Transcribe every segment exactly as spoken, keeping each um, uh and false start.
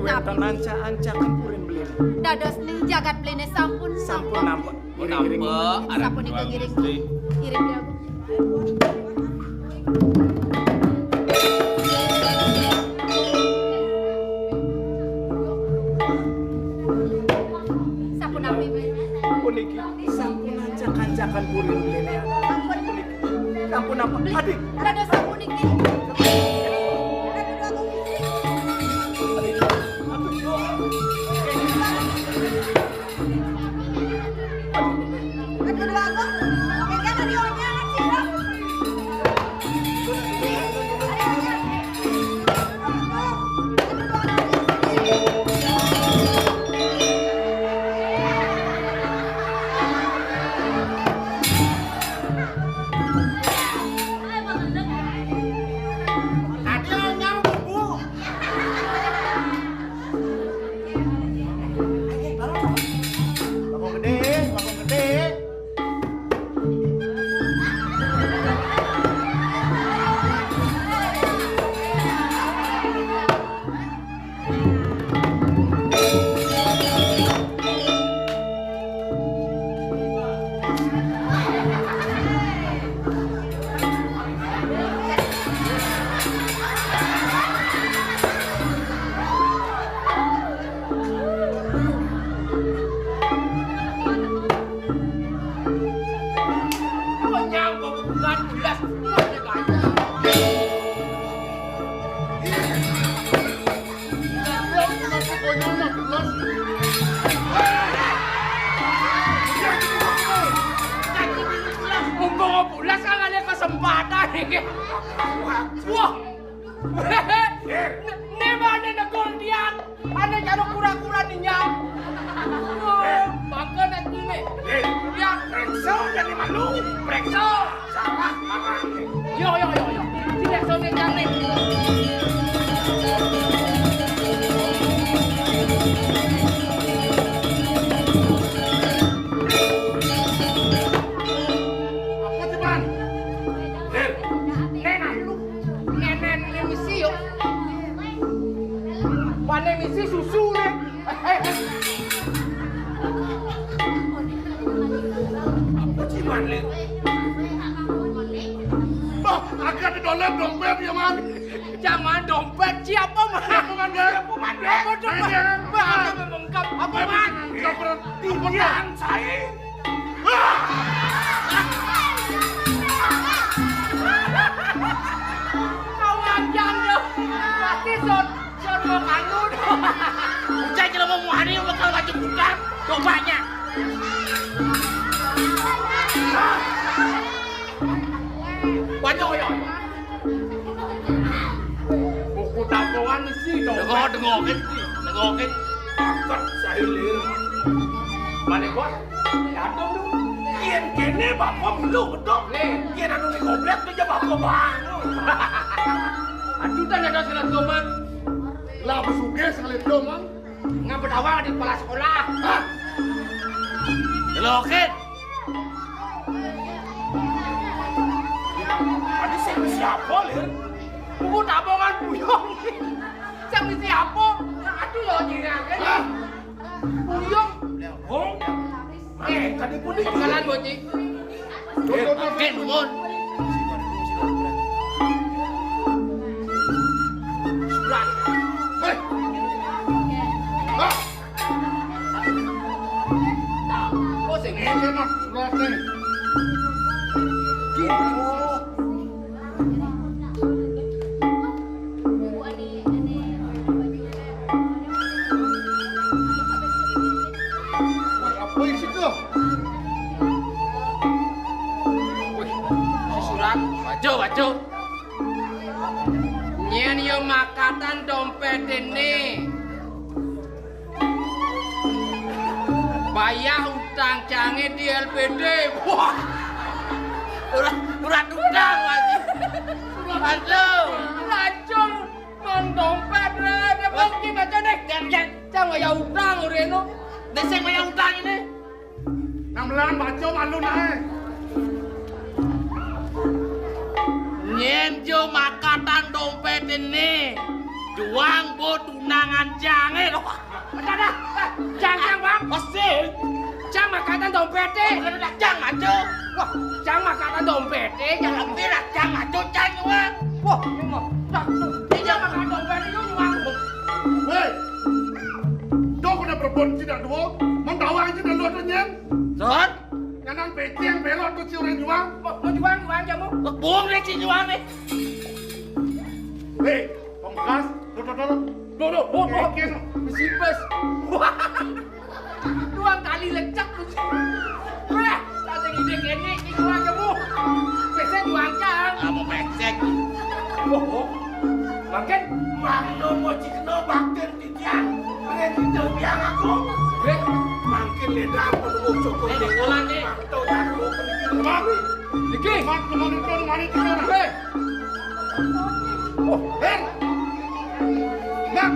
Wénten anca-ancakan purin beliné. Dados nih jagat beliné sampun, sampun nampa. Ngiring, ngiring. Nampa, arep sapunika ngiring. Gusti. Ngiring, Prabu. Sapunapi, Bli? Puniki sampun ancakan-ancakan purin beliné. Sampun. Puniki. Sampun apa? Adi. Rada sapuniki. Adi onyang, Bu. Bakul gedé, bakul gedé. Nyangkut bukan ulas, bukan gajah. Mumpung pulas kan ada kesempatan iki. Wah. Né mané negor tiang. Ané cara kura-kura ninyal. Wah, bangga nek kuwi. Tiang. Preksa jadi malu. Preksa. Salah mangan. Yo, yo, yo, yo. Tidak soné jane. Apa cuman? Lir. Nenek lu. Nenek misi yo. Pané misi susu né. Apa cuman, Lir? Bah, agak di dolar dompet ya, Man. Jangan dompet siapa, Man? Apa, Man, ya? Apa, Man, ya? Apa tuh, Man? Apa, Man? Apa, Man? Apa, Man? Apa, Man? Apa, Man? Kawanjang yo. Pasti son, son mau kanu dong. Ucai jelema muani bakal maju putar. Cobanya. Banyak yo. Buku tabungan isi dong. Dengokin, dengokin. Paket sahilir. Mana gua? Jatuh lu. Yén kéné bapak milu gedok. Nih. Yén anu di goblek tuh ya bapak bangun. Aduh, tan ada salah doman. Lah, besugih sekali doman. Ngapa awak di kepala sekolah? Hah? Delokin. Tadi sing siapa, Lir? Buku tabungan buyung. Sing siapa? Aduh, lo jiragan. Hah? Buyung. Hong. Eh, tadi pun di jalan, Bocil. Oke, nuwun. Surat. Hei. Ah. Oh, sing ngene, Mas, surate. Apa isi to? Wih, surat. Wajo, wajo. Nyén ya makatan dompété né. Bayah utang cangé di L P D. Wah. Surat, surat utang lagi. Surat utang. Racun. Mang dompét, Rén. Bang, ki baca deh. Cang, cang. Cang, bayah utang, Reno. Deh, sing bayah utang ini. Nang belan baca malu naé. Nyén ya makatan dompét ini. Juang bo tunangan jangé loh. Ada, ada. Jang, jang, Bang. Pasti. Jang makatan dompété. Bukan ada jang aja. Wah, jang makatan dompété, jang. Ambil lah jang aja, jang juang. Wah, ini mah. Jang, jang makatan dompété, yuk juang. Wéh. Dok udah berebon tidak dua, mendawa aja dan dua tuh nyen. Son. Nyanan bécéng belok tuh si orang juang. Mau, mau juang, juang jamu. Buang deh si juang deh. Hei, pamungkas, tuh, tuh, tuh. Loh, loh, loh, loh. Kékén. Besi bes. Wah. Dua kali lecek lu. Wah, kata ide kéné, ini dua kamu. Besi dua aja. Kamu becek. Oh, oh. Makin mangno mau cikno bakten titian. Rék itu biang aku. Eh, makin ledang penemu cukup. Eh, sekolah nih. Mantau jago pendidikan. Mari. Niki. Mat, kemana itu, kemana itu, kemana? Eh. Oh, eh. Nah.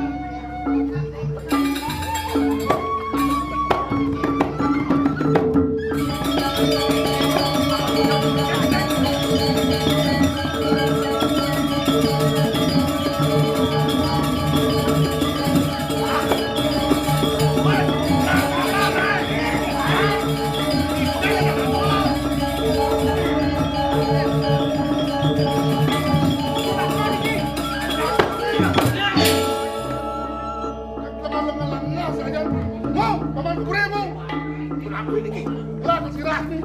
Mau, paman kurému. Kenapa ini, Ki? Lah, sirah nih.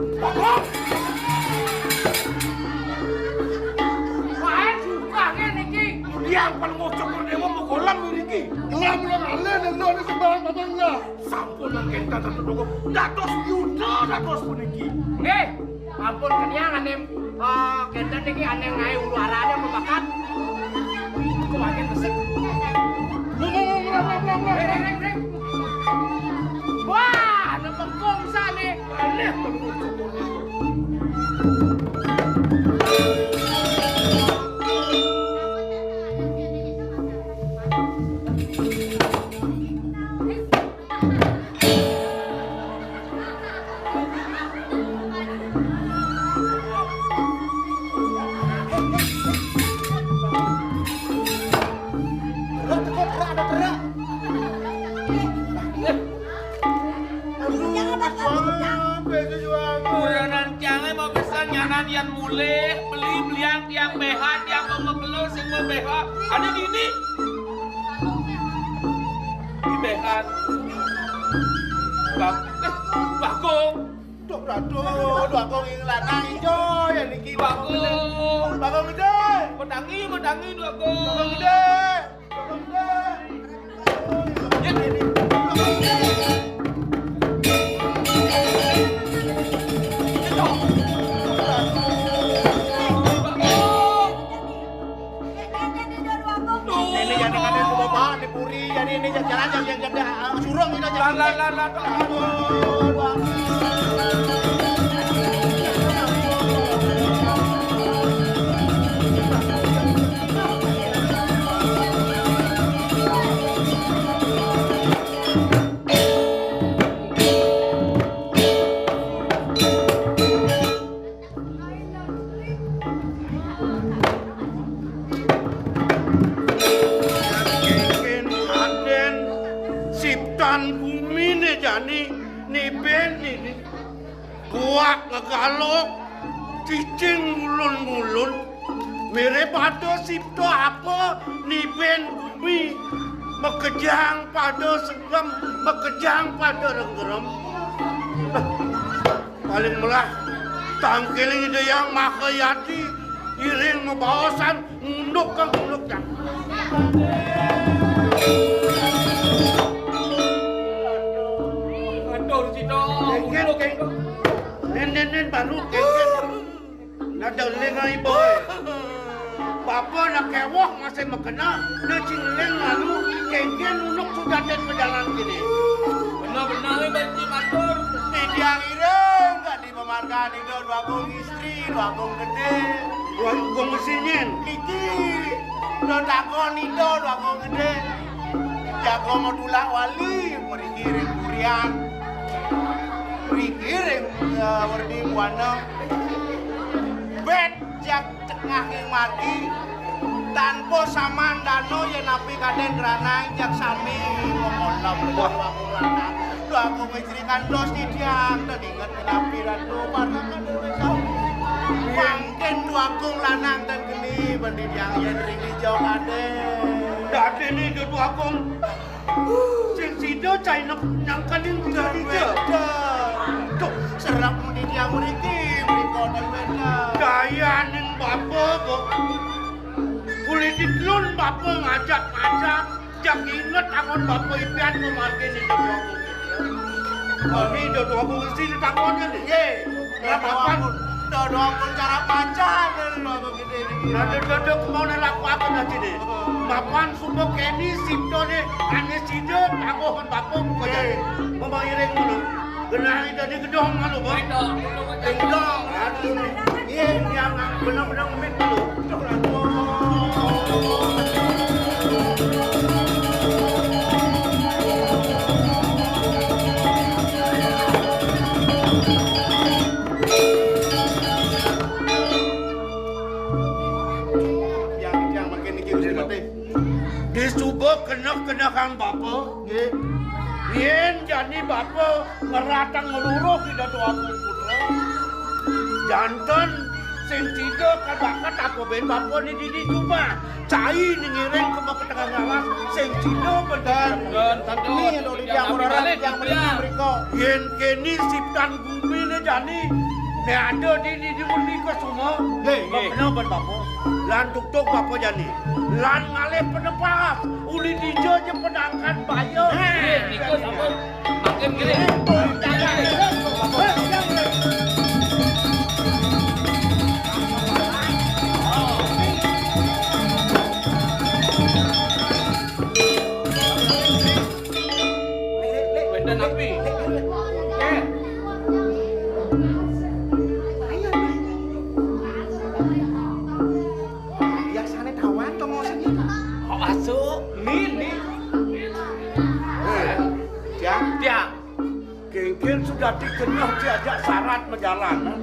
Wah, suka ngene iki. Dia paling ngocok kok dewa mau kolam ini, Ki. Lah, mulai alé nang ini sembarang paman lah. Sampun mangkin tata tedoko. Dados yuda, dados puniki. Nggih. Ampun, keniang ané, eh, kénten niki ané ngaé ulu arané apa bakat? Kok makin besik? Ring, ring, ring, ring. Wah, ana bengkong sané. Aneh bengkong syukur. Aduh, Mas Bang, bejo juang. Kuranan cangé mau pesan nyanan yan mulih, beli belian tiang behan, tiang mau mekelo sing mau behan. Ada di ini. Di behan. Bang, eh, Bagong. Duh, Ratu, Bagong ing lanang ijo ya niki. Bagong. Bagong gedé. Medangi, medangi, Bagong. Bagong gedé. Bagong gedé. Ya, ini. Bagong gedé. Ini jadi kadang bapak di puri, jadi ini jalan yang, yang, yang, ah, surung ini aja. Lan, lan, lan, lan. Aduh, aduh. Kénkén adén siptan guminé jani nibén nini. Kuak ngegalok, cicing ngulun-ngulun. Mirip ada sipta apa nibén gumi. Makejang pada segem, makejang pada renggerem. Paling melah tangkiling Ida Hyang Mahayati, iring mabaosan ngunduk ka ngunduk, Jang. Aduh, Cito. Kénkén, kénkén. Nén, nén, nén, baru kénkén. Nah, da eling ai, boy. Bapa nak kéweh masih makena, na cing eling lalu, kénkén nunduk sudatin pajalan kéné. Bener-bener, eh, banci matur. Titiang iring, Adi Pamargan Ida, Dwagung Istri, Dwagung Gedé. Dwagung Mesinyin. Niki, Ida Dagon Ida, Dwagung Gedé. Jaga matulak wali, mriki ring Purian. Mriki ring, eh, Werdi Buana. Bet jak tengah ing margi. Tanpa samandana yén napi kadén granang jak sami ngolom. Wah. Duh aku lanang. Duh aku ngijringan dos titiang, ten inget napi ratu parna kadén sami. Mangkin duh aku lanang ten geni ben titiang yén ring dija kadén. Dadiné duh aku sing sida cai nep nyangkaning dija. Duh, serep muni titiang mriki, mriko ten wénten. Dayaning bapa kok. Uli ditelun bapa ngajak-ngajak, jak inget angon bapa ipian pamargin ida dua. Kami ida dua mesti ditakoni nih. Nggih. Lah, mapan. Ida dua pun cara pacan, ida dua gedé niki. Nah, ida dua mau nelak apa tadi nih? Mapan suba keni siptone ané sida tangguh bapa buka jadi. Nggih. Mama iring dulu. Genah dadi gedong malu, Bang. Gedong. Aduh. Iya, yang benar-benar ngemit malu. Yang, yang makin niki Gusti Patih. Disuba keneh-kenehang bapa. Nggih. Yén jani bapa ngeratang ngluruh Ida Dwagung Putra, janten sing sida kabakat apa bén bapa ni dini jumah. Cai ni ngiring ka tengah ngalas, sing sida bén. Ni anu di yang ora yang mriko. Yén keni siptan gumi né jani, né ada dini di mriko semua. Nggih, nggih. Bener bén bapa. Lan tuktuk bapa jani. Lan ngalih penepas. Uli dija ja penangkan baya. Nggih, nika sampun. Makin gini. Wénten napi? Nggih. Biasané tawang to mau sini. Kok masuk? Nih, nih. Hei, Tiang. Tiang. Kéngkén sudah dikenal diajak syarat majalan.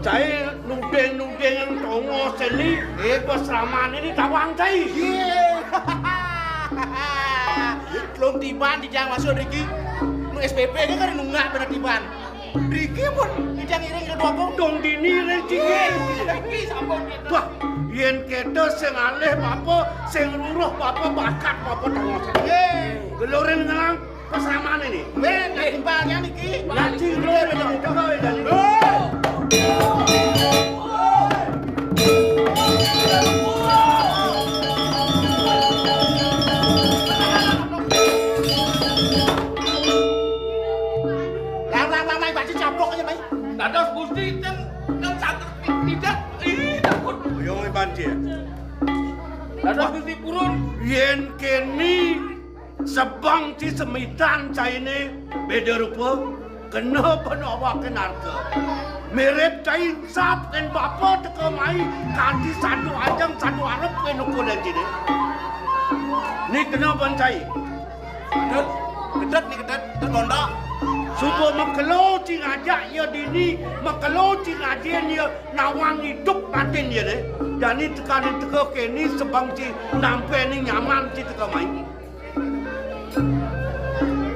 Cai nuding-nuding yang tongo seni, eh, pas raman ini tawang cai. Iya. Belum tiban di jang masuk riki. Nu S P P kan nunggak bener tiban. Riki pun ijang iring ke dua puluh. Dong dini rezeki. Riki sampun gitu. Wah, yén kéto sing alih bapa, sing ruruh bapa, bakat bapa tangos. Yé. Gelurin ngelang pesaman ini. Wé, timpalnya niki. Ngaji gelurin ngelang. Duh. Lang, lang, lang, lang, baca caplok aja, Mai. Dados Gusti ten, ten saged tidak, ih, takut. Ayo, Mai Panci. Dados Gusti purun. Yén keni sebang ci semitan cainé béda rupa, kena panawakin harga. Mirip cai insap kén bapa teka mai, kanti sadu ajeng sadu arep kén ukuran ciné. Ni kena ban cai. Kedet, kedet ni kedet, kedet gondok. Suba makelo ci ngajak ya dini, makelo ci ngajin ya nawang idup matin ya deh. Jani tekanin teka keni sebang ci nampeni nyaman ci teka mai.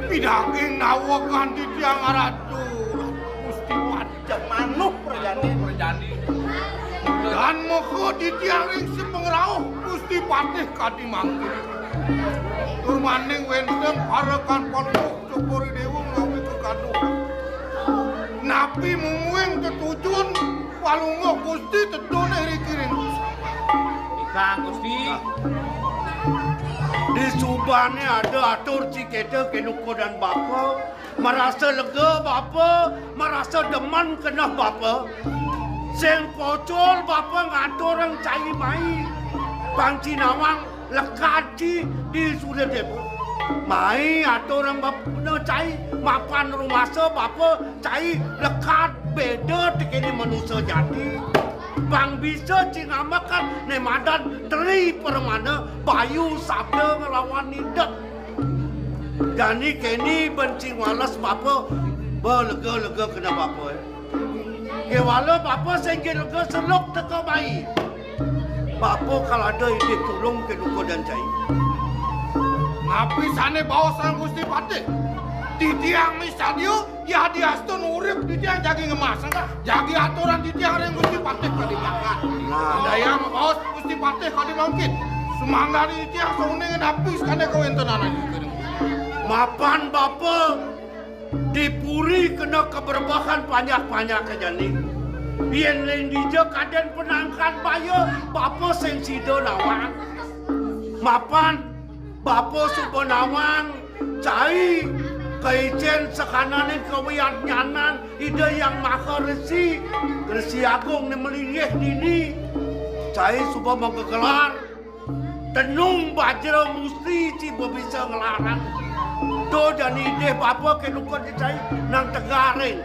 Pidaging nawa kanti tiang aratu, Gusti Patih. Manuh prajani. Prajani. Dan moga titiang ring sepengrauh Gusti Patih kadi mangkin. Tur maning wénten parekan Palungguh Cokor I Déwa nglawi kekaduh. Napi mungguing tetujun Palungguh Gusti tetuné riki ring. Ikang Gusti. Disubané ada atur cikéta kénuko dan bapa. Marasa lega bapa, marasa demen keneh bapa. Sing pocol bapa ngaturang cai mai. Pang ci nawang lekad ci di suda déwa. Mai aturang bapa cai, mapan rumasa bapa cai lekad béda tekeni manusa jati. Pang bisa ci ngambekan né madan Tri Permana, Bayu Sabda nglawan Nidek. Jani keni ben ci ngwales bapa, ba lega-lega keneh bapa, eh. Kéwala bapa sing lega seluk teka mai. Bapa kal ada indik tulung ké duka dan cai. Napi sané baosang Gusti Patih? Titiang misadia, yadiastun urip titiang jagi ngemas, jagi aturan titiang ring Gusti Patih kadi mangkin. Nah. Dayang mabaos Gusti Patih kadi mangkin. Sumangdané titiang sauning napi sané kawéntenan. Mapan bapa di puri kena kabrebehan panjak-panjaké jani. Yén ring dija kadén penangkan baya, bapa sing sida nawang. Mapan bapa suba nawang, cai kaicén sakananing kawiadnyanan Ida Hyang Maha Resi, Resi Agung né malinggih dini. Cai suba magegelar Tenung Bajra Musti, ci ba bisa nglarang. To jani idih bapa ké duka cai nang tegaring.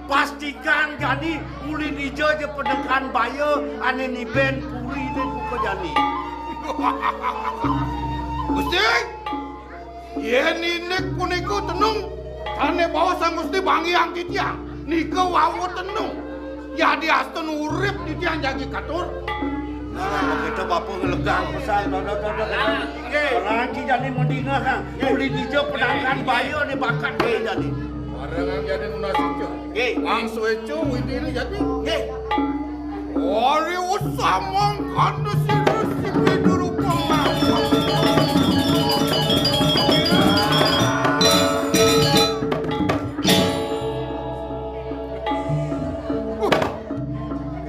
Pastikan jani uli dija ja penangkan baya ané niben puri né buka jani. Gusti, yén indik punika Tenung, sané baosang Gusti, banggihang titiang. Nika wau Tenung. Yadiastun urip titiang jagi katur. Nah, kita bapa ngelegang pesan, dodo, dodo, dodo. Nggih. Lagi jani mendinga, ha. Nggih. Uli dija penangkan baya né bakat jani. Barengan jani nunas ica. Nggih. Wang suéca widina jani. Nggih. Ari usamang kanda sira siki durupang.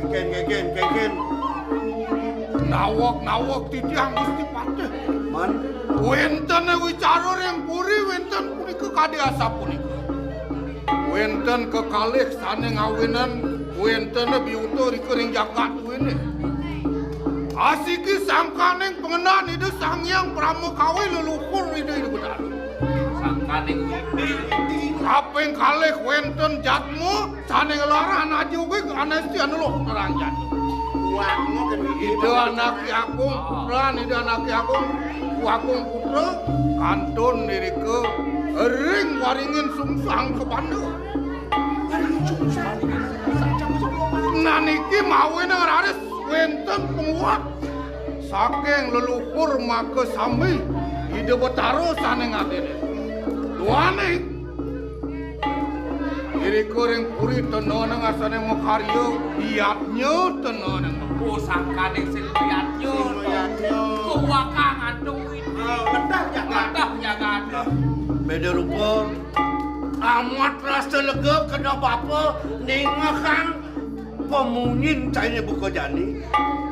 Kénkén, kénkén, kénkén. Naweg-naweg titiang Gusti Patih. Man. Wénten wicara ring puri, wénten punika kadi asapunika. Wénten kekalih sané ngawinang, wénten biuta rika ring jagat kuwiné. Asiki sangkaning pangendan Ida Sang Hyang Pramakawi leluhur Ida, Ida Betara. Sangkaning widi. Kaping kalih wénten jadma sané nglarang aji ugi anesti anuloh nerang jadma. Ida Anaké Agung, putran Ida Anaké Agung, Agung Putra, kantun irika ring waringin sungsang kabanda. Nah niki mawinan raris wénten panguat saking leluhur maka sami Ida Betara sané ngadénin. Duaning irika ring puri tenenang asané makarya, yadnya tenenang. Oh, sangkaning sing yadnya. Sing yadnya. Kuwakang antuk widi. Ah, ledah jagat. Ledah jagat. Béda rupa, amat rasa lega kena bapa ningehang pamunyin cainé buka jani.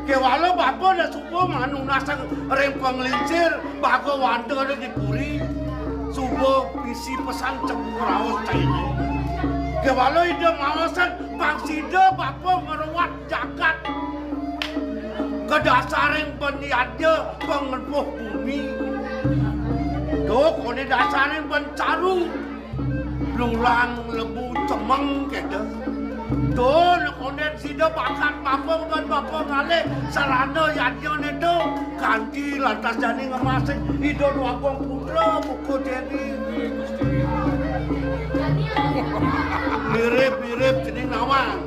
Kéwala bapa da suba manunasang ring panglingsir, baga wanda ada di puri. Suba bisi pesan cemuk raos cainé. Kéwala Ida maosang pang sida bapa ngruat jagat. Kadasaring panyadnya pangempuh bumi. Duh, koné dasaring pancaru. Blulang, lebu, cemeng kéto. Duh, konden sida bakat bapa ban bapa ngalih sarana yadnyané to. Kanti lantas jani ngemasing Ida Dwagung Putra buka jani. Mirip-mirip cening nawang.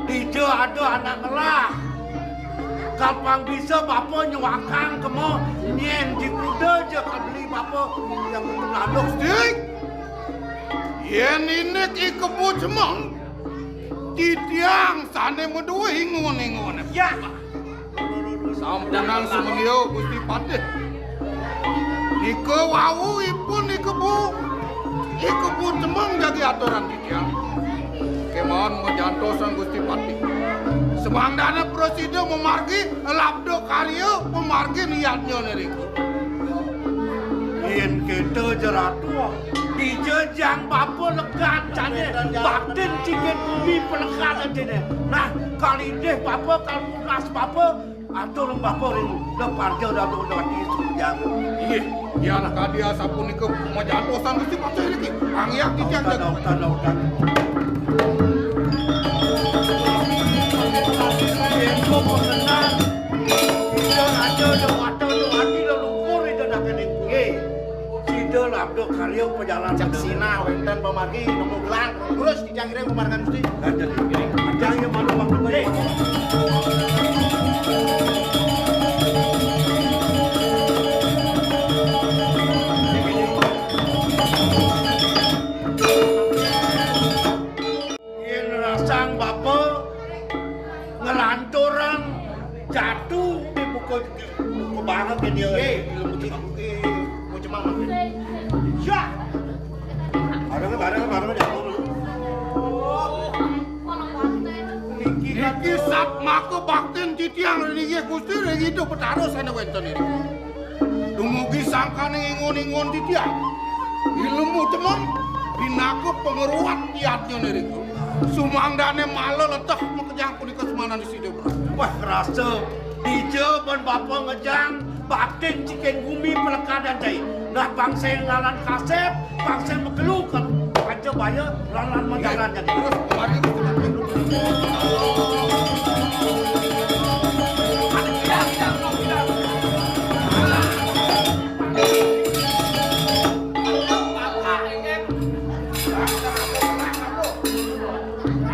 Dija ada anak ngelah. Kapang bisa bapa nyuakang kema nyén di kuda ja kabeli bapa yang penanduk. Gusti, yén indik i kebo cemeng, titiang sané madué ingun-ingun. Ya. Sampunang sumengya Gusti Patih. Nika wau ipun i kebo, i kebo cemeng jagi aturan titiang. Kémaon majantosan Gusti Patih. Samangdané prasida mamargi labda karya pamargin yadnyané rika. Yén kéto ja Ratu, dija jang bapa legan jani baktin cikin bumi pelegan jani. Nah, kal idih bapa, kal tunas bapa, atur bapa ring deparja dalu dadi sujang. Inggih, yan kadi asapunika majantosan Gusti Patih niki. Angiang titiang jaga. Utan, utan, utan. Yen kok mengenal, ida raja, ida wata, ida wati, ida luhur, ida dakening kuwe. Sida labda karya pajalan. Cak sinah wénten pamargi nemu gelang. Terus titiang ngiring pamargan Gusti. Kanjeng, kanjeng, ya, manu, manu, manu. Jatuh di buku, buku banget ya dia. Hei, ilmu cemang. Hei, ilmu cemang. Syah. Bareng, bareng, bareng, jatuh dulu. Niki sab maka baktin titiang ring Gusti ring Ida Betara sané wénten iriki. Dumugi sangkaning ingun-ingun titiang. Ilmu cemeng pinaka pangruat yadnyané irika. Sumangdané mala leteh makejang punika sumananing Sida Prabu. Wah, rasa dija ban bapa ngejang baktin cikin gumi pelekadan cai. Nah, pang sing lalan kasép, pang sing makelu ka panca baya, lalan majalan jani. Terus kemari.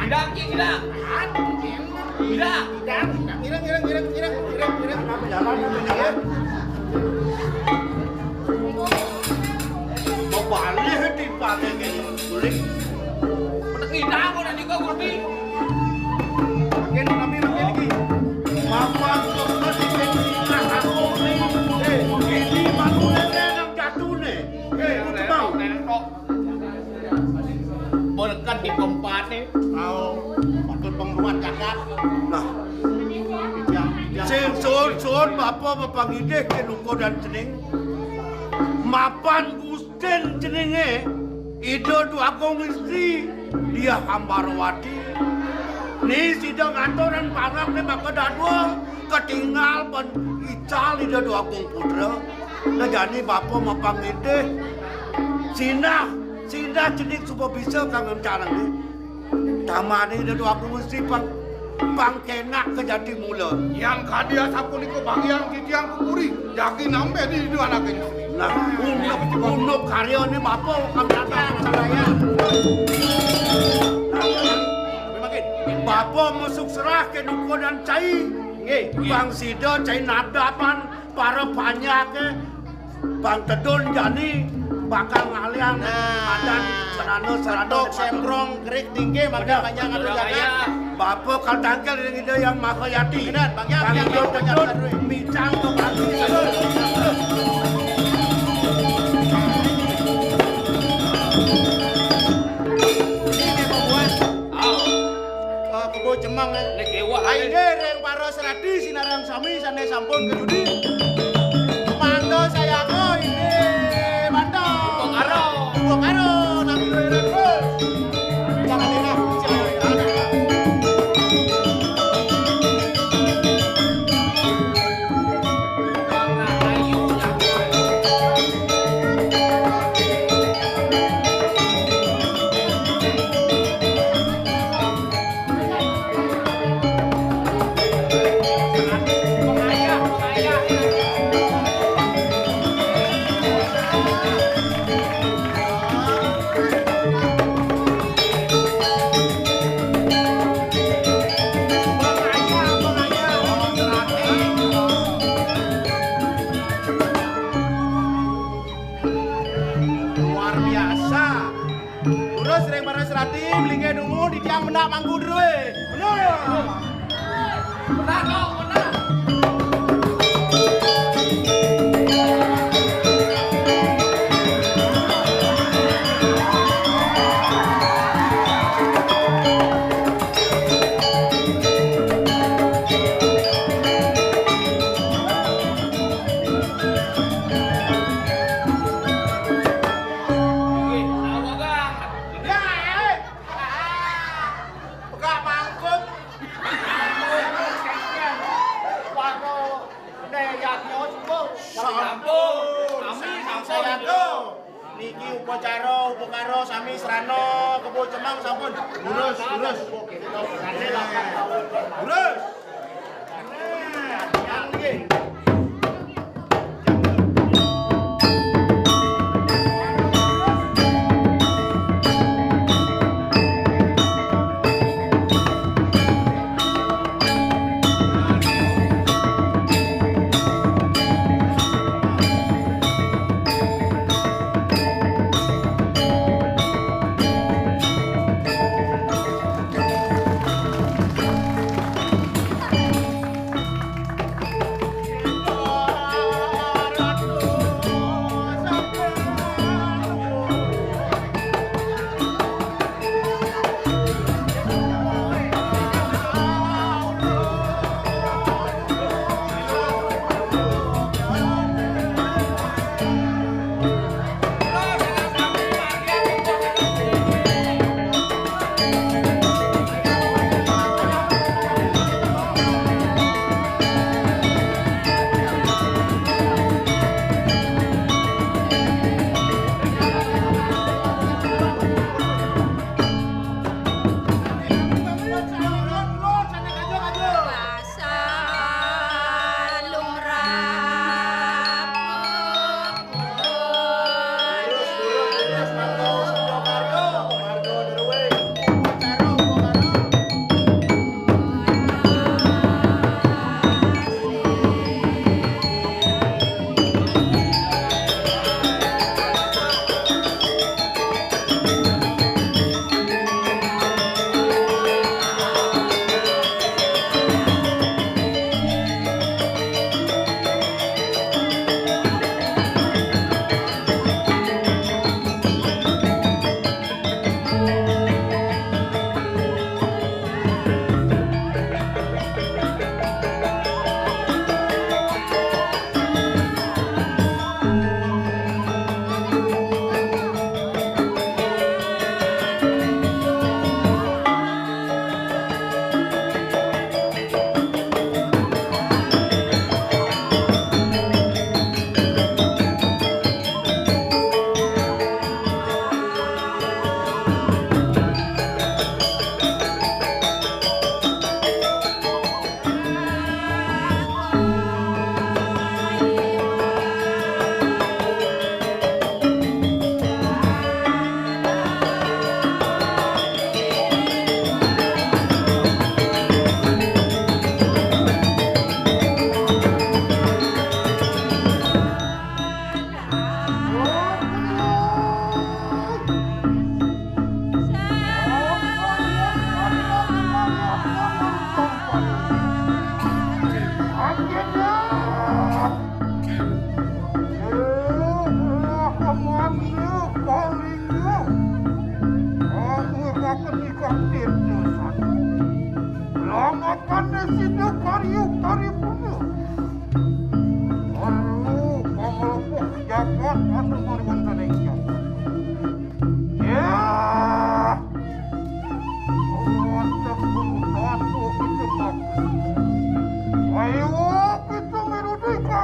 Gidang, Ki, gidang. Gidang. Gidang, gidang, gidang, gidang, gidang, gidang. Bebalih timpalé kéné, Guling. Bener gidang, udah nika, Gusti. Makin kami makin iki. Mapan kok dipénsilah aku nih. Eh, ini bangunannya yang jatuh nih. Eh, aku cebang. Berkat di keempat nih. Tahu, patut pengruat jagat. Nah, sing suud-suud bapa mapangidih ké nukudan cening. Mapan gustin ceningé Ida Dwagung Istri, Diah Ambarawati. Ni sida ngaturang parab né maka dadua, katingal ban ical Ida Dwagung Putra. Nah, jani bapa mapangidih, sinah, sinah cening suba bisa kang ngencarang né. Tamané Ida Dwagung Istri pang, pang kénak ka jati mula. Yan kadi asapunika bagian titiang pupuri, jagi nambé di Ida anaké. Nah, unduk, unduk karyané bapa kang datang sadaya. Bapa masuk serah ké nukudan cai. Nggih, pang sida cai nadapan para panjaké, pang tedun jani bakal ngalihang adat sarana-sarana. Tok sembrong kerik tingkih mangga panjang atur jagat. Bapa kal tangkil ring Ida Yang Maha Yati. Bener, Bang Yang, pang Yang, tedun Yang, micang ke pagi. Ini membuat. Ayo. Ka kebo cemeng, eh. Niki wah. Ayo, ring para serati sinareng sami sané sampun kejudi. Mangda sayaka inggih bantal. Bongkaro. Bongkaro, nami luwiran, Bos. Jangan enak, jangan enak. Luar biasa. Terus ring para serati, blinggih dungu, titiang mendak mangku drué. Bener. Mendak, kok, mendak. Pegak mangkuk. Waduh, né yadnya subuh. Sampun. Kami sampun. Niki upacara, upakara sami srana, kebo cemeng sampun. Lurus, lurus. Lurus. Nah, yang niki.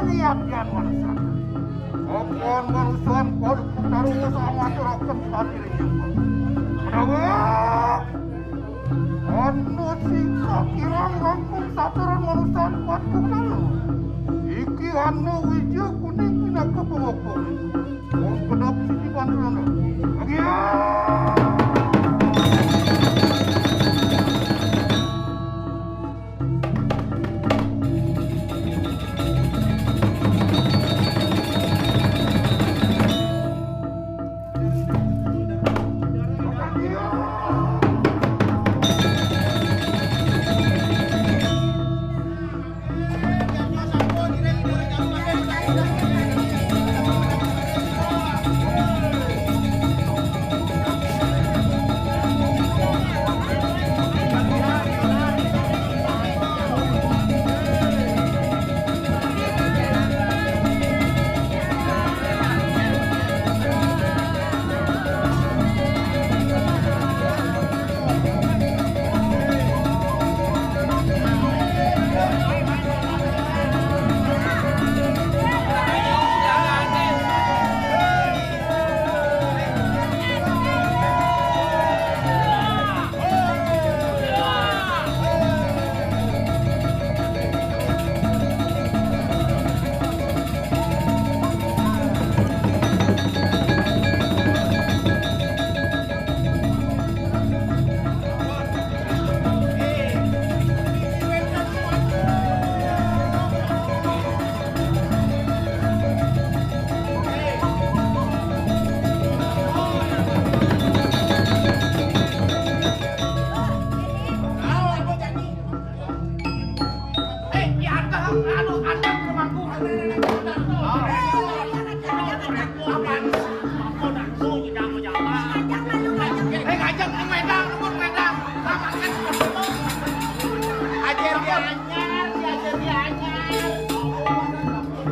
Tiap-tiap manusia. Apan manusia kudu tarus ngaturaken sadiri. Menawi anu sing sakirang langkung saturan manusia kuat kekal. Iki anu wija kuning pinaka pemokok. Wong kedap sini bandurana. Agia!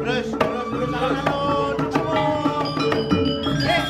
Terus, terus, terus, alon, alon. Eh.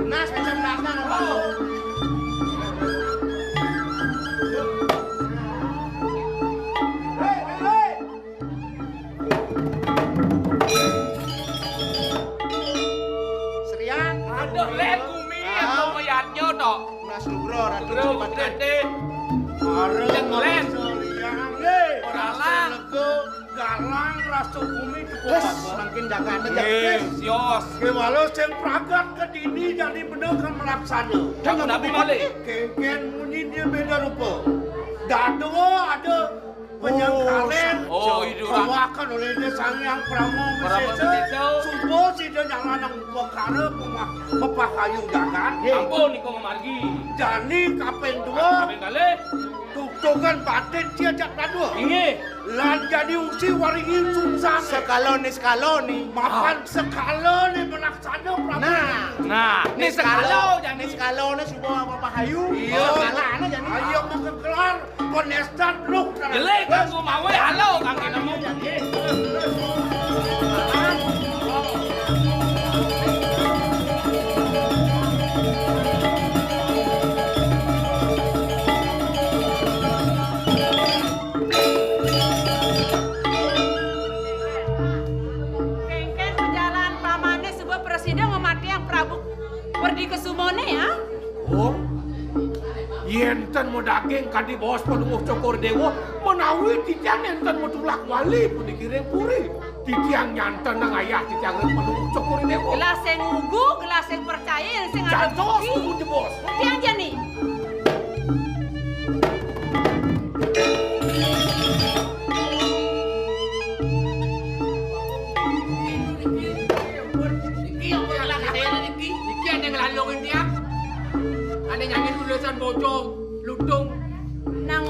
Langsung, langsung. Serian. Aduh, lén gumi yang mau mayatnya, tok. Mas Nugroho, Ratu Nugroho, Cempaka. Gede. Arep Cek Lén. Serian. Hei, Oralang. Rasa lega, galang, rasa gumi cukup. Wes, bagus. Mangkin jagane. Eh, jagad. Sios. Kewala sing pragat ke dini jani bener kan melaksana. Kamu nabi malih. Kengken munyi dia beda rupa. Dadua ada penyangkalen. Oh, iya, Rak. Kawakan oleh Ida Sang Hyang Parama Parama Wisesa. Wisesa. Suba sida nyalaning upakara pemah-, pepahayu jagat. Nggih. Ampun, nika mamargi. Jani kaping dua. Kaping kalih. Tutukan batin sia jak dadua. Inggih. Lan jani usi waringi sungsang. Sekala ni sekala ni. Mapan sekala ni melaksana Prabu. Nah. Nah, ni sekala jani. Ni sekala ni suba pepahayu. Iya. Sekalane jani. Ayo mengkekelar. Kontestan lu. Jelek kan gua mau, halo, Kang Namo. Kengken bejalan pamane sebab presiden mematiang Prabu Perdi Kesumone, ya. Oh, yen ten madaging kadi baos Palungguh Cokor Dewa, menawi titiang nenten matulak wali puniki ring puri, titiang nyantenang ayah titiang ring Palungguh Cokor Dewa. Gelah sing ngugu, gelah sing percaya, yen sing ada bukti. Jantos, tunggu jebos. Buktiang jani. Niki yang malah katene niki. Niki ada nglalungin tiang. Ada nyanyi tulisan bocong, lutung.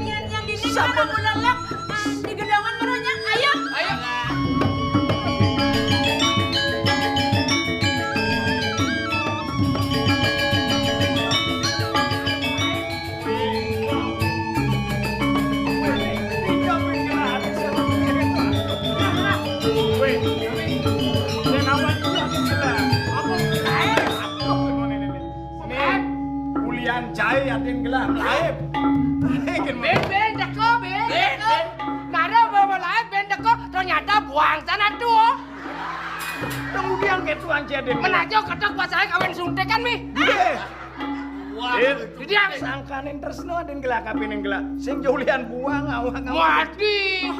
Yén yang dini sampun. Kalau mau lelak, ah, di gedongan merunya. Ayo. Ayo. Wéh, ini, ini, ini, ini, ini, ini, ini, ini, Nih, kulian jaé adén gelah melaib. Bén, bén, teko, bén, teko. Nara bawa melaib, bén, teko. Ternyata buang sana tuh. Kemudian gitu aja deh. Menajo ketok pas saya kawin suntikan, Mi. Iya. Wah. Jadi yang sangkanin tresno adén gelah kapining gelah. Sing julian buang awak. Mati.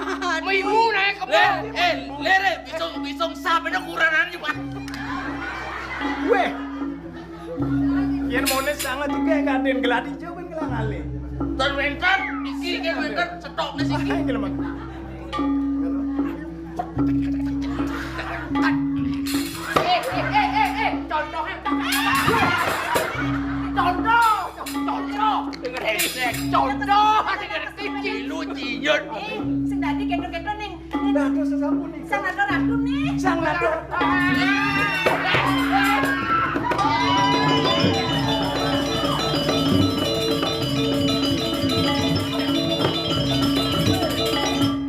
Mimu naik ke. Eh, lere, bisung, bisung sap itu kuranan juga. Wéh. Yén moné sanget juga kadén geladi jauh kan gelang alih. Tan wénten, iki kan wénten, setokné siki. Ayo, gila, Mang. Eh, eh, eh, eh, eh, contohnya. Contoh, contoh, dengerin, contoh, dengerin, siki. Lu ciut. Eh, sing dadi kéto-kéto ning Dados sesampuning. Sang Ratu Ratu nih. Sang Ratu Ratu.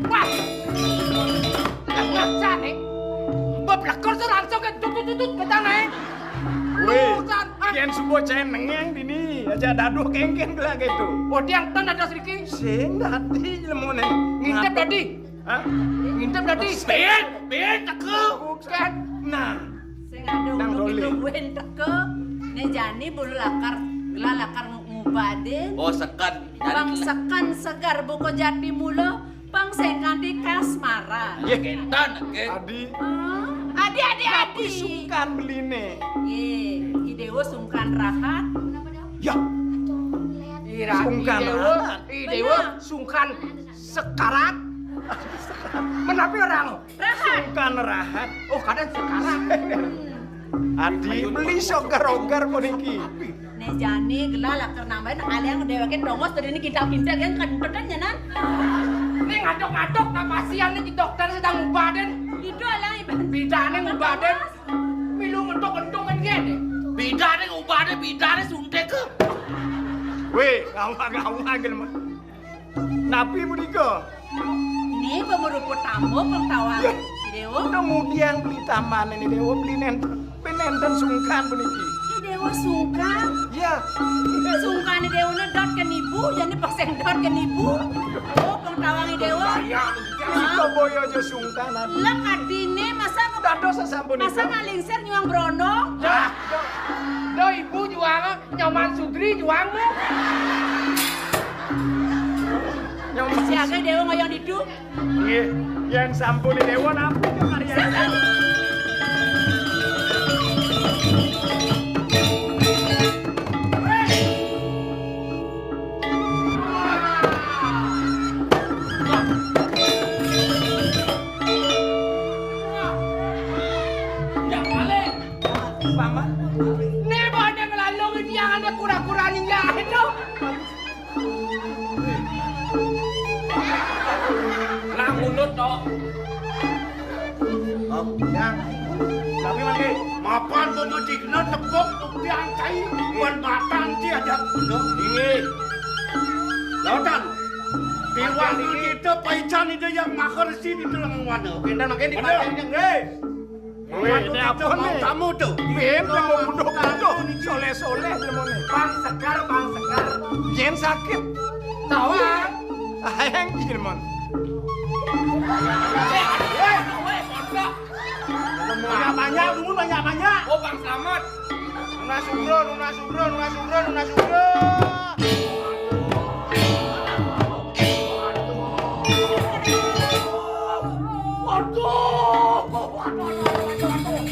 Wah. Lah, wah, jane. Mbok blekor tuh langsung ke tutut-tutut ke tanah. Wéh, urusan, ah. Yén subuh cai nengeng dini, aja daduh kéngkén gelah gitu. Oh, tiang ten dados riki. Sing dadi lemoné. Ngintip dadi. Hah? Ngintip dadi. Bén, bén, teka. Bukan. Nah. Sing ada nang ulung dolé. Itu bén teka. Né jani bulu lakar, gelah lakar ngu-, ngubadin. Oh, seken. Bang seken segar buka jati mula, bang sing kanthi kasmaran. Yé, kénten, oké. Adi. Hah? Adi, adi, tapi adi. Sungkan beliné. Yé, I Déwa sungkan rahat. Ya. Ira, sungkan I Déwa, rahat. I Déwa sungkan sekarat. Menapi orang? Rahat. Sungkan rahat. Oh, kadang sekarat. Adi beli sogar-ogar puniki. Né jani gelah lakar nambahin aliang déwéké dongos tadi ini kintal-kintal kan kentekan ya, Nan. Ini ngaduk-ngaduk, tak pasian nih dokter sedang ngubadin. Itu aliang ibarat. Bidané ngubadin. Milu ngentuk-ngentuk kan gini. Bidané ngubadin, bidané suntik ke. Wéh, ngawak-ngawak gini mah. Napi punika? Ini pemerupa tamu pengtawang. Ya. Déwa. Kemudian beli taman ini Déwa beli nenten, beli nenten sungkan puniki. I Déwa sungkan. Ya. Sungkan I Déwa né dot ke nibu, jadi pas yang dot ke nibu. Oh, pengtawang I Déwa. Bayang. Hah? Kita boyo aja sungkan. Lah kadine masa ke dados sasampun masa itu. Ngalingser nyuang brondong. Dah. Do ibu juang. Nyoman Sudri juangmu. Nyoman. Siaga Déwa ngoyong ditu. Nggih, yén sampun Déwa nampung ke karya. Yang paling Paman. Né banyak lalu dia ada kura-kura ninja itu. Lah munut to. Oh, yang. Tapi mangke mapan pemetikna tepuk tukang cai ban batang ci aja. Inggih. Lautan. Tiwang kita paican itu yang makar sini tulang mana. Pindah makin di. Hei. Wéh, ini apa nih? Tamu tuh. Wéh, ini mau bunuh-bunuh. Soleh-soleh, Bang Sekar, Bang Sekar. Yén sakit. Tawang. Ayang, Mon. Banyak-banyak, dulu banyak-banyak. Oh, Bang Slamet. Nuna Sugro, Nuna Sugro, Nuna Sugro, Nuna Sugro. Waduh, waduh, waduh, waduh,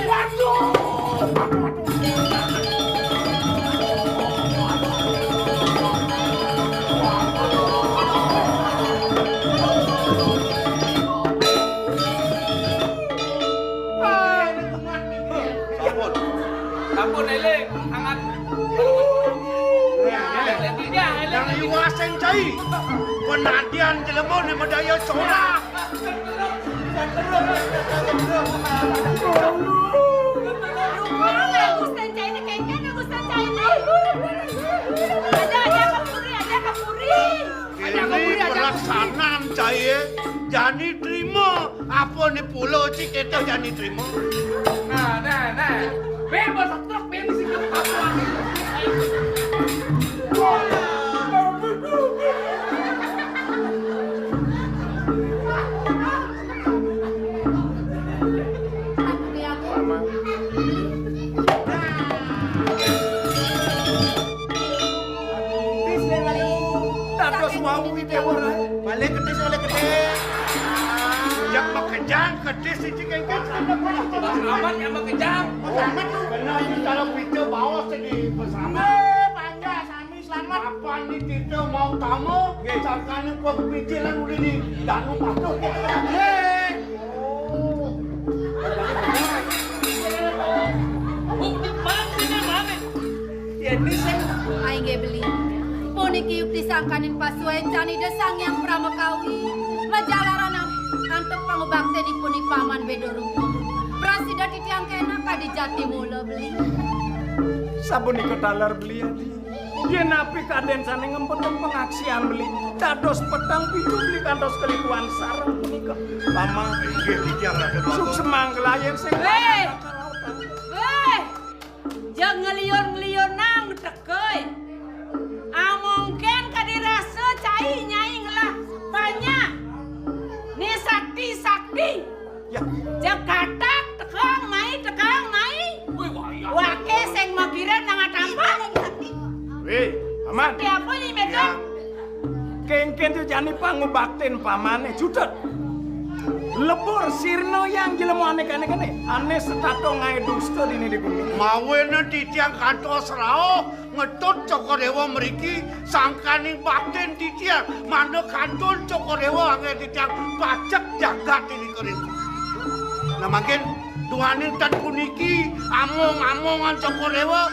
waduh. Sampun. Sampun, éling, sangat. Sing cai. Penadian jelema né madaya corak. Aduh, Gusten cai né kéngkén, Gusten cai né. Ada, ada kapuri, ada kapuri. Ada kapuri, ada kapuri. Ini pelaksanaan cai, jani trima. Apa né pula cik kita jani trima? Nah, nah, nah. Bébas truk bensin ke Papua. Dados wau ki déwa raé. Balik ketis, balik ketis. Yang makejang ketis siji kéngkén. Selamat yang makejang. Selamat tuh. Benar, ini kalau kita bawa sedih, selamat. Eh, panjang, sami selamat. Apa nih kita mau tamu? Nggih. Sangkaning pemikiran udah di danu patuh. Hei. Yén sing Ai nggih beli. Puniki yukti sangkaning pasuécan Ida Sang Hyang Pramakawi. Majalaran am-, antuk pangubakténipun I Paman Béda Rupa. Prasida titiang kénak kadi jati mula beli. Sapunika taler beli adi. Yén napi kadén sané ngempetang pangaksian beli, dados peteng pitu beli kantos kalikuan sareng punika. Paman. Inggih titiang Raden Basa. Suksema nglayén sing Wéh! Wéh! Jeg ngeliur-ngeliur nang teka. Amongkén kadi rasa cai nyai ngelah banyak. Né sakti-sakti. Ya. Jeg katak tekang mai, tekang mai. Wih, wayah. Waké sing makiran nang atampak. Wéh, Paman. Sakti apa nyai médang? Kéngkén to jani pangubaktin pamané, jutet. Lebur sirna yang jelema ané kéné-kéné, ané setata ngaé dusta dini di gumi. Mawinan titiang kantos rauh ngetut Cokor Déwa mriki sangkaning baktin titiang, mangda kantun Cokor Déwa anggé titiang pacek jagat ini kering. Nah, mangkin duaning tan puniki among-amongan Cokor Déwa.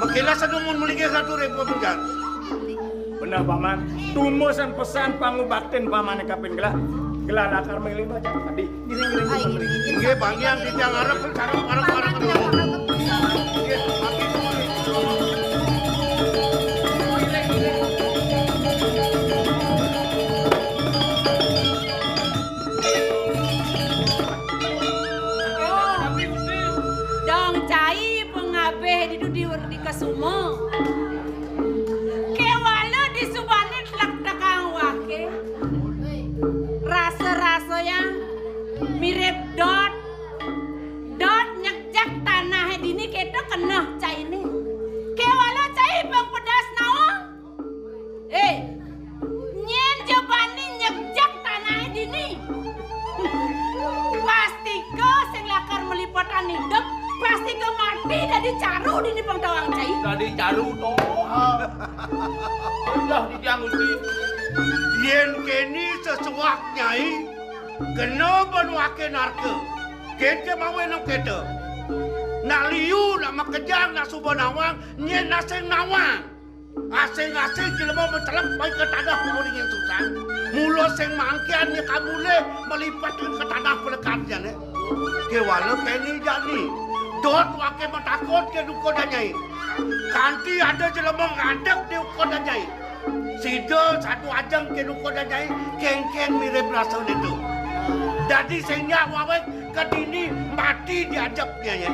Mengkilas anu mun mlinggih ratu repo mungkar. Bener, Paman. Tumusan pesan pangubaktin Pamané kaping gelah. Gelah lakar milih baca tadi. Ngiring, ngiring, Ai, ngiring. Nggih, banggian titiang arep sareng pareng-pareng. Nggih, mangkin. Oh, dong cai pengabih ditu di, di kesuma. Kéwala disubané tlek tekang waké. Rasa-rasa yang mirip dot. Dot nyekjak tanahé dini kéto keneh cainé. Kéwala cai pang pedas nawang. Eh, nyén ja bani nyekjak tanahé dini. Pastika sing lakar malipetan idep, pastika mati dadi caru dini pang tawang cai. Dadi caru to. Udah titiang Gusti. Yén kéné sesuak nyai, kena ban waké narka. Kéto mawé nang kéto. Nak liu, nak makejang, nak suba nawang, nyén nak sing nawang. Asing-asing jelema mencelep pai ka tanah mau dingin susah. Mula sing mangkian nya kamulih malipetin ka tanah pelekatnyané. Kéwala kéné jani. Dot waké matakut ka duka danyai. Kanti ada jelema ngadeg di duka danyai. Sida satu ajeng ka duka danyai kéngkén mirip rasané to. Dadi sing nyak wawit ka dini mati diajepnyané.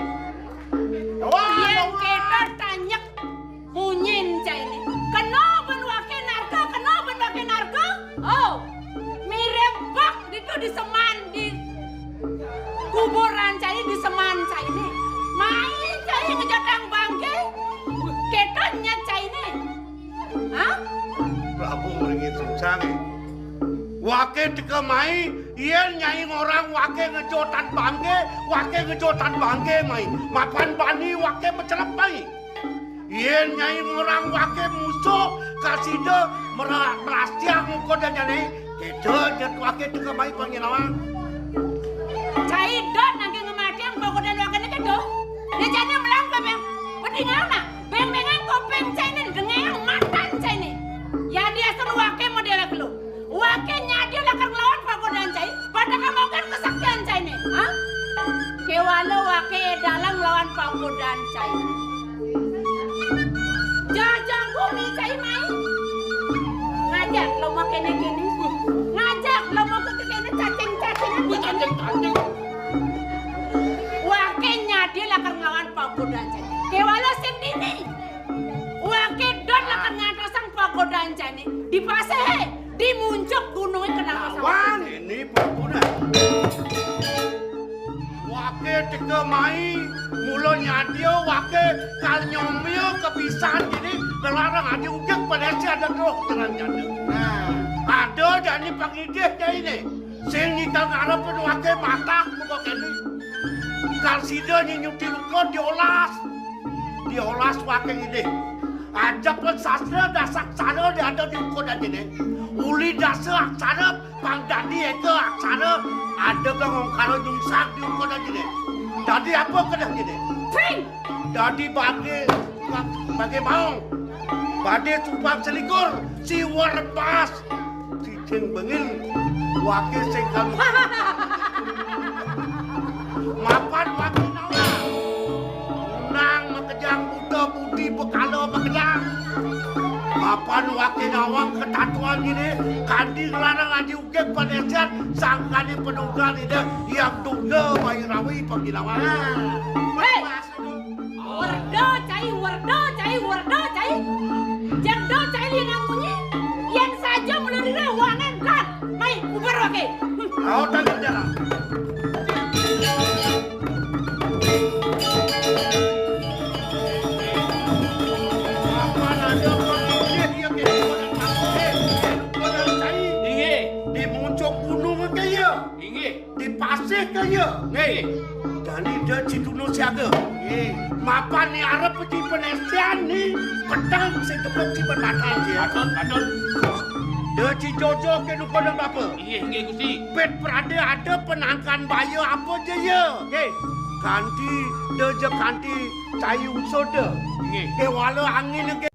Wah, yén kéto tanyek Munyin cainé. Kena ban waké narka, kena ban waké narka. Oh, mirip bak ditu di seman, di kuburan cainé, di seman cainé. Mai cai ngejotang bangké. Kéto nya cainé. Hah? Prabu mringit sungsang. Waké teka mai, yén nyai ngorang waké ngejotan bangké, waké ngejotan bangké mai. Mapan bani waké mecelep mai. Yén nyai ngorang waké musuh, kasida mera-, merasiang muka danyane, kéto jatuh waké teka mai panyinawang. Cai dot nangké ngematiang muka danyane kéto. Dia jane melang kopeng. Pedingan nak, beng-bengan kopeng cai ne, dengeang matan cai ne. Ya Kéné-kéné. Ngajak lo mau ke kéné cacing-cacingan. Wih, cacing-cacing. Waké nyadi lakar nglawan pagodan jani. Kéwala sing dini. Waké dot lakar ngantosang pagodan jani. Di pasihé, di muncuk gunungé kenapa sama? Wan, ini pagodan. Waké teka mai, mula nyadia waké kal nyomia kepisan dini, kelarang adi ujug padésa ada roh dengan janda. Nah, ada jani pangidih jainé. Sing nyital ngarepin waké matah muka kéné. Kal sida nyinyuti luka diolas. Diolas waké ngidih. Ajepan sastra dasaksara diada di ukun ajiné. Uli dasa aksara pang dadi éka aksara ada kang ongkara nyungsang di ukun ajiné. Dadi apa kedah jiné? Pring! Dadi bagé, bagé maong. Badé tumpang selikur, siwar emas. Cicing bengil, waké sing kalu. Mapan waké nawang. Nang makejang buta budi bekala makejang. Mapan waké nawang ketatuan dini, kandi ngelarang aji ugig panésian, sangkané penunggal ida, yang tunggal bayi rawi panginawan. Héi! Werda cai, werda cai, werda cai. Jegda cai liang munyi, yén saja mula rira wangen kan. Mai, ubar waké. Aotan jalan. Apa nada pangilih ya ke kodan cai? Inggih. Di muncuk gunung ke ya? Inggih. Di pasih ke ya? Nggih. Jani da ci tunu siaga. Nggih. Mapan ni arep ci penestian ni petang sing tepuk ci batang ya. Patut, patut. Da ci jojo ke nuko dan bapa. Inggih, inggih, Gusti. Pit prade ada penangkan baya apa je ya? Nggih. Kanti, da je kanti cai usud da. Nggih. Ke wala angin ke